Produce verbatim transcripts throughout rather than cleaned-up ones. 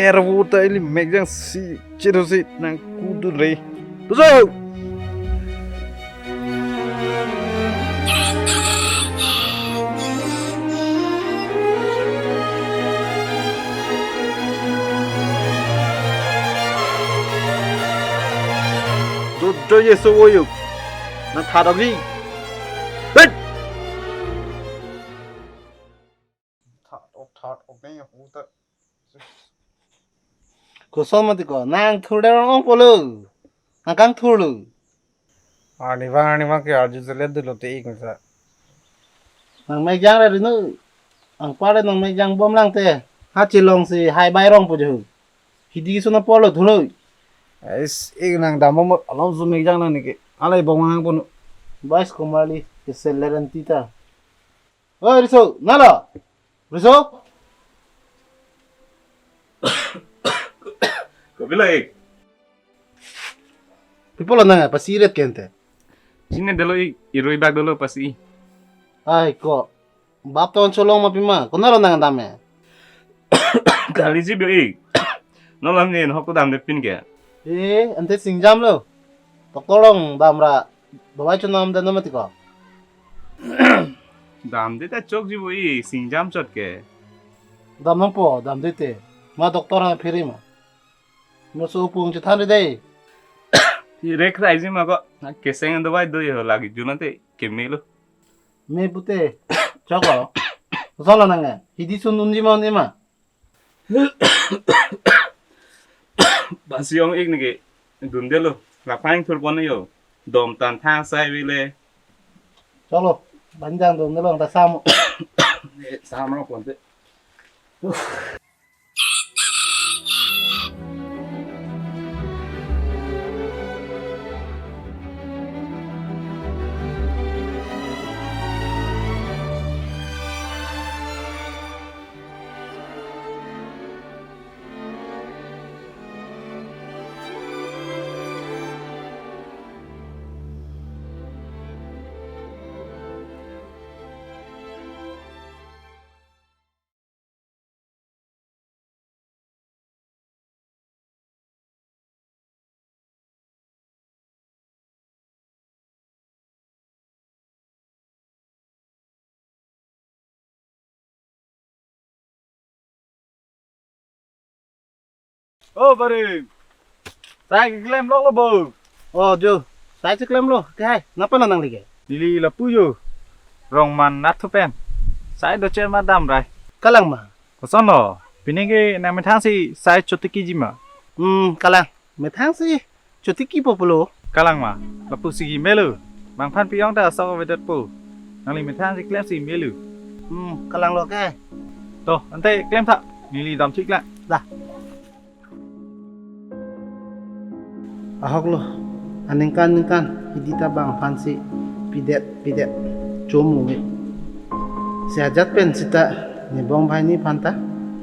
Ervo ta ili mekjang si chedo si nang kudun re. Tuso! Jojo Yesu oyuk. Nang thadok ji. Hei! Thadok, thadok, neng hu ta. Koson mati ko, nang thur der ong polo. Nang kang thur lo. Arni bang, arni bang ke arju jelet dulu te ik sa. Nang mekjang re rino. Ang pare nang mekjang bom lang te. Ha chilong si hai bai rong pu jo. Hidi suna polo thulo. Ais, ik nang dam mo alom su mekjang nang niki. Alai bong nang pun. Bais Kumarli, ke seller anti ta. Oi, Riso, nalo? Riso? Kopilo ik? Pipolo nang pasi ret kente. Sine dolo ik, irui bak dolo pasi. Ai ko. Bap ton cholong ma pima. Konalo nang dam e? Kali ji bi ik. Nolam ne hok to dam de pin ke. Eh, ante singjam lo. Tokolong dam ra. Dawai chonam de no mati ko. Dam de ta chok ji bo ik, singjam chot ke. Dam nang po, dam de te. Ma doctor ha phiri ma. Mo so pung chethan de dei. Ti rek rai ji ma ko. Na keseng dawai do yo lagi juna te kemelo. Me pute. Choko. Solo nang e. Hidi sun un ji ma un ema. Basi ong ik niki. Dun delo. Lapang thur pon yo. Dom tan thang sai vile. Cholo. Banjang dom delo ta sam. Eh, sam ro pon te. O Barim, sai keklem lok lo bo. O jo, sai keklem lo. Ke hai, napa na nangli ke? Neli lapu jo. Rongman nathu pen. Sai doche ma dam rai. Kalang ma. Koson lo. Pining ke nang methang si sai chotiki ji ma. Hmm, kalang. Methang si chotiki po pulo. Kalang ma. Lapu si gi melo. Mangphan piyong ta asok avedot po. Nangli methang si klem si melo. Hmm, kalang lo ke. To, ante klem tha. Neli dam thik la. Dah. Ahok lo, aningkan ningkan hidi ta bang aphan si pidet pidet chomu me. Si ajat pen sita ne bong bhai ni aphan ta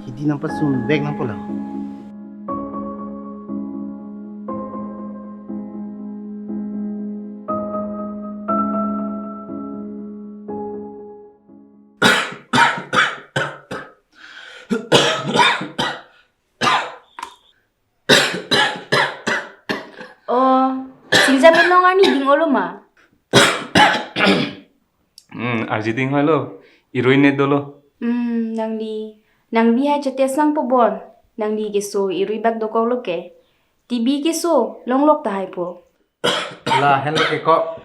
hidi nang pasun bek nang pulang. O, singjam inong arni ding olo ma? Hmm, arji ding hoi lo, irui ne dolo. Hmm, nangli, nangli hai chetes nang pobon, nangli keso irui bak dokok lo ke. T B keso, longlok tahai po. La, hen lo ke ko,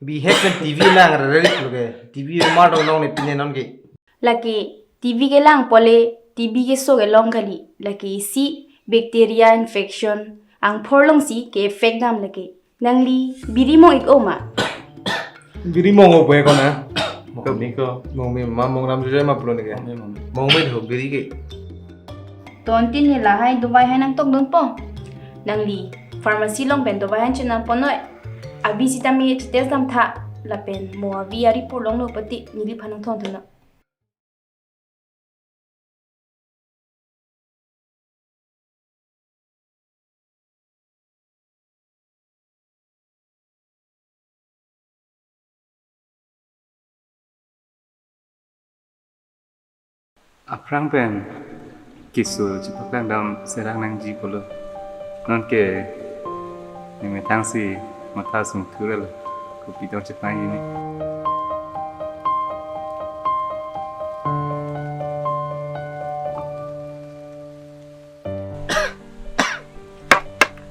bihek pen T V nang rerik lo ke, T V mar dong long ne pine non ke. Lake T V kelang pole T B keso kelong kali. Lake isi bacteria infection angphor long si ke effect dam lake. Nangli biri mong ik o ma? Biri mong o pe ko na. Mong mi ko. Mong mi ma mong ram jujai ma pulo ni ke. Mong mi, mong mi. Mong mi tho biri ke. Ton tin ne lahai dovai hai nang tok dun po. Nangli pharmacy long pen dovai hai chenam ponoi. Abi sitame test dam tha lapen mo abi ari pulong lo pati neli phan nang thon thun. Aphrang pen Keso chepaklang dam serang nangji pulo. Nonke ne methang si matha sungthur lo. Kopi tong chepang ini.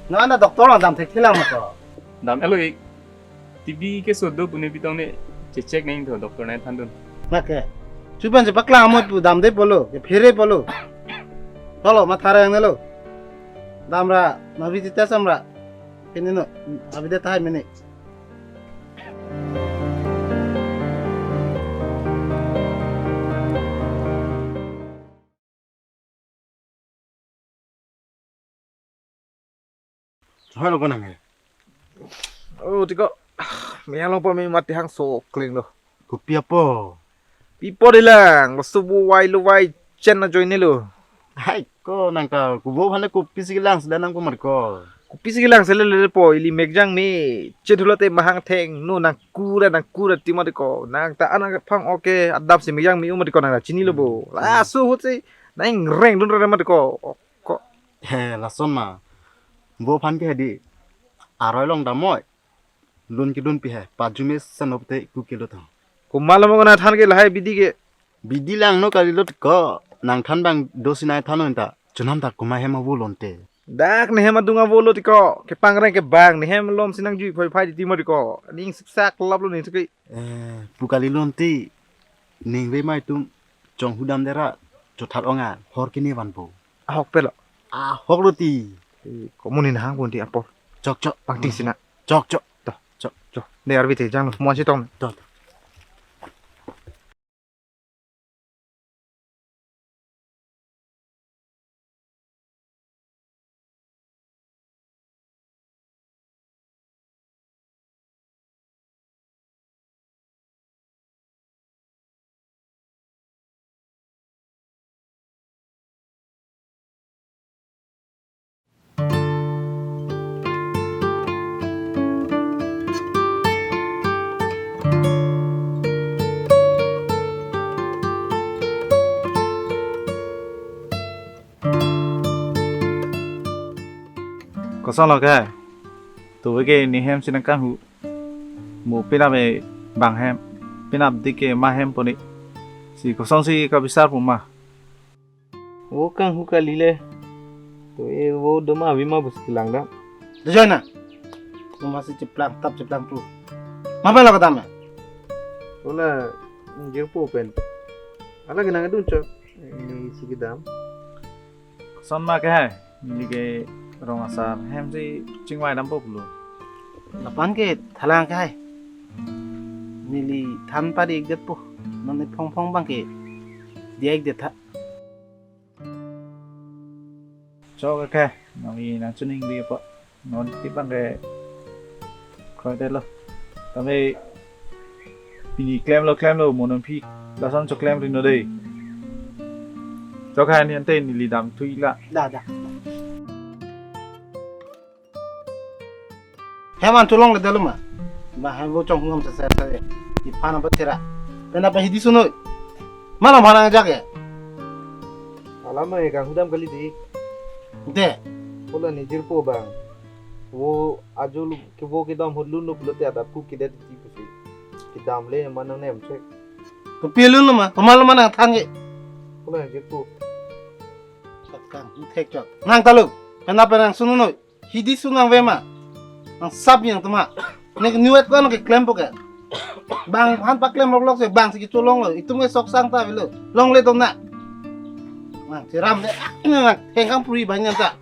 Nana doctor lang dam thekthelang ma to. Dam-et lo ik. T B keso do pu ne pitong ne che-check nangthu doctor nangthandun. Nake. Chuban chepaklang amoi pu damde pulo, kephere pulo. Tolo matha reng nelo. Damra, mavi tita samra. Kini no, abi de tahai mene. Hoi lo konang he. Oh, tiko. Meyang long po me mati hangso kling lo. Kopi apot? Pipo dilang, lo subu wai lo wai chen na join lo. Hai ko nang ta, kubo phane kopi si kelang sila nang ko mar ko. Kopi si kelang sila le po, ili mekjang ni, chen hulo te mahang theng, no nang kura nang kura ti mar ko, nang ta anang phang oke, adap si mekjang mi umar ko nang ta chini lo bo. Laso hut si, nang reng dun re mar ko. Ko. He, lason ma. Bo phan ke hadi. Aroi long damoi. Lun kedun pi he. Pajume sanop te ku kilo tang. Komat lo mo nang than ke lahai bidi ke. Bidi lang no kali lot ko. Nang than bang do sinai than non ta. Chunam ta komat hem avo lonte. Dak ne hem adung avo lo tiko. Kepangreng ke bang ne hem lom si nang jui phoi phai di timo tiko. Ning siksak lap lo ne tiki. Eh, pu kali lonte. Ning ve mai tum. Chonghu dam dera. Chothat ong-a. Hor kini van po. Ahok pelo. Ahok lo ti. Eh, komunin hang pon ti apor. Chok chok. Pangting sina. Chok chok. Toh. Chok. Chok. Ne arvi te jang mo si tong. Toh. Koson lo ke? Tuve ke ne hem si nang kanghu. Mo penap e bang hem. Penap dik ke ma hem poni. Si koson si kabisar pu ma. Vo kanghu kali le. To e vo doma avi ma bus kilang dam. Dejoi na. Doma si cheplang tap cheplang tu. Ma pen lo kedam ya? Ola jirpo pen. Ala kenang dun chok. Ini si kedam. Son ma ke hai. Neli ke rong asar hem si chingvai dampo pulo. Lapen ke thalang ke hai. Neli than pari ik det po. Non ni phong phong bang ke. Dia ik det tha. Chok ke, nami nang chuning di po. Non ti bang ke. Koi det lo. Tame pini klem lo, klem lo, mo non phi. Lason chok klem ri non dei. Chok hai ni ante neli dam thui la. Da, da. Hem an cholongle det lo ma. Ba hem vo chonghu am sa sa sa. Iphan apa thera. Pen apa hidi sunoi. Mana mana ajak ya? Alam e kanghu dam kali di. De. Ola ne jirpo bang. Vo ajo lu ke vo kedam hot lun lo pulote adap ku kedet ti pusi. Kedam le mane nem chek. Kopi lun lo ma. Komat lo ma nang than ke. Ola ne jirpo. Kanghu thek chok. Nang ta lo. Pen apa nang sunoi. Hidi su nang ve ma. Nang sap yang tema. Nek nuet ko nang ke klempo ke. Bang han paklem lok lok si bang si kecholong lo. Itum ke sok sang ta avelo. Longle tong na. Nang si ram le. Nang hengkang puri banyak ta.